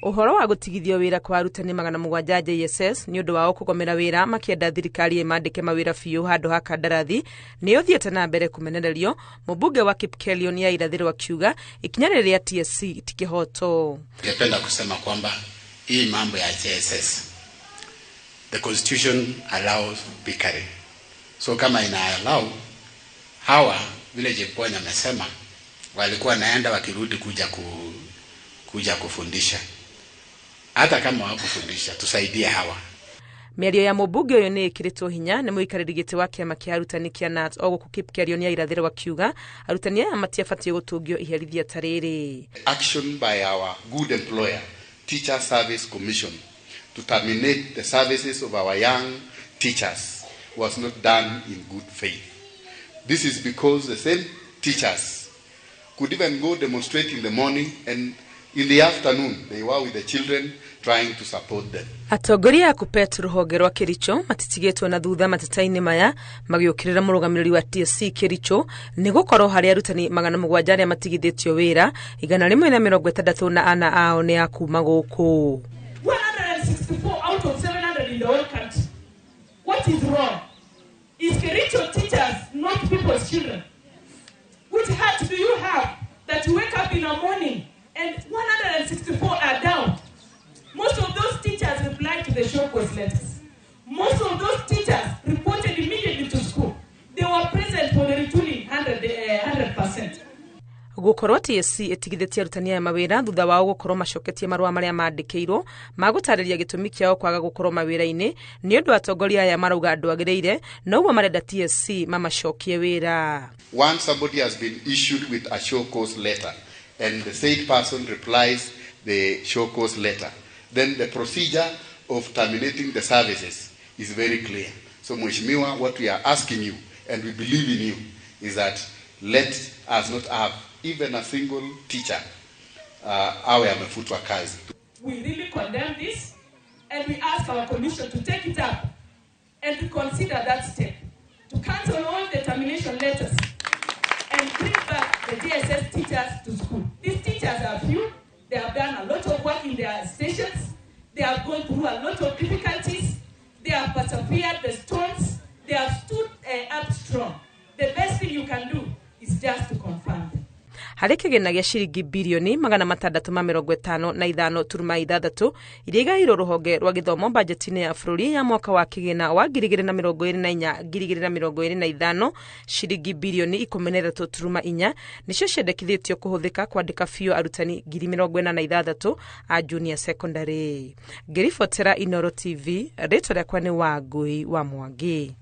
Ũhoro wa gũtigithio wĩra kwa arutani 700 JSS nĩ ũndũ wao kũgomera wĩra makĩenda thirikari ĩmandĩke mawĩra biũ handũ ha kandarathi nĩ ũthiĩte na mbere kũmenererio. Mũmbunge wa Kipkelion ya irathĩro akiuga ikinya rĩrĩ rĩa TSC ti kĩhoto. Ningependa kusema kwamba hii mambo ya JSS, the constitution allows pickering. So kama ina allow hawa, vile Jepwanya amesema, walikuwa naenda wakirudi kuja kufundisha, hata kama wakufundisha, tusaidie hawa. Mĩario ya mũmbunge ũyũ nĩ ĩkĩrĩtwo hinya nĩ mũikarĩri gĩtĩ wa kĩama kĩa arutani kĩa KNUT o gũkũ Kipkelion ya irathĩro akiuga arutani aya matiabatiĩ gũtũngio iherithia ta rĩrĩ. Action by our good employer, Teacher Service Commission, to terminate the services of our young teachers was not done in good faith. This is because the same teachers could even go demonstrate in the morning, and in the afternoon they were with the children trying to support them. Atongoria a KUPPET rũhonge rwa Kericho matitigĩtwo na thutha mateta-inĩ maya, magĩũkĩrĩra mũrũgamĩrĩri wa TSC Kericho nĩ gũkorwo harĩ arutani 700 arĩa matigithĩtio wĩra, 164 ao nĩ a kuma gũkũ. 164 out of 700 in the whole country. What is wrong? Is Kericho teachers not people's children? Which heart do you have that you wake up in the morning and 164 are down? Most of those teachers replied to the show cause letters. Most of those teachers reported immediately to school. They were present for the retooling 100%. Gũkorwo TSC ĩtigithĩtie arutani aya mawĩra thutha wao gũkorwo macoketie marũa marĩa mandĩkĩirwo ma gũtarĩria gĩtũmi kĩao kwaga gũkorwo mawĩra-inĩ nĩ ũndũ atongoria aya marauga ndwagĩrĩire, noguo marenda TSC mamacokie wĩra. Once somebody has been issued with a show cause letter and the said person replies the show cause letter, then the procedure of terminating the services is very clear. So Mheshimiwa, what we are asking you, and we believe in you, is that let us not have even a single teacher awe amefutwa kazi. We really condemn this, and we ask our commission to take it up and to consider that step, to cancel all the termination letters and bring back the JSS teachers to school. These teachers are few. They have done a lot of work in their stations. They have gone through a lot of difficulties. They have persevered the storms. They have stood up strong. The best thing you can do is just to confirm them. Harĩ kĩgĩna gĩa ciringi birioni 655.6 iria igaĩirwo rũhonge rwa gĩthomo bajeti-inĩ ya bũrũri ya mwaka wa kĩgĩna wa 2024 2025, ciringi birioni 13.4 nĩcio ciendekithĩtio kũhũthĩka kwandĩka biũ arutani 46,000 a junior secondary. Ngĩribotera Inooro TV, rĩtwa rĩakwa nĩ Wangui wa Mwangi.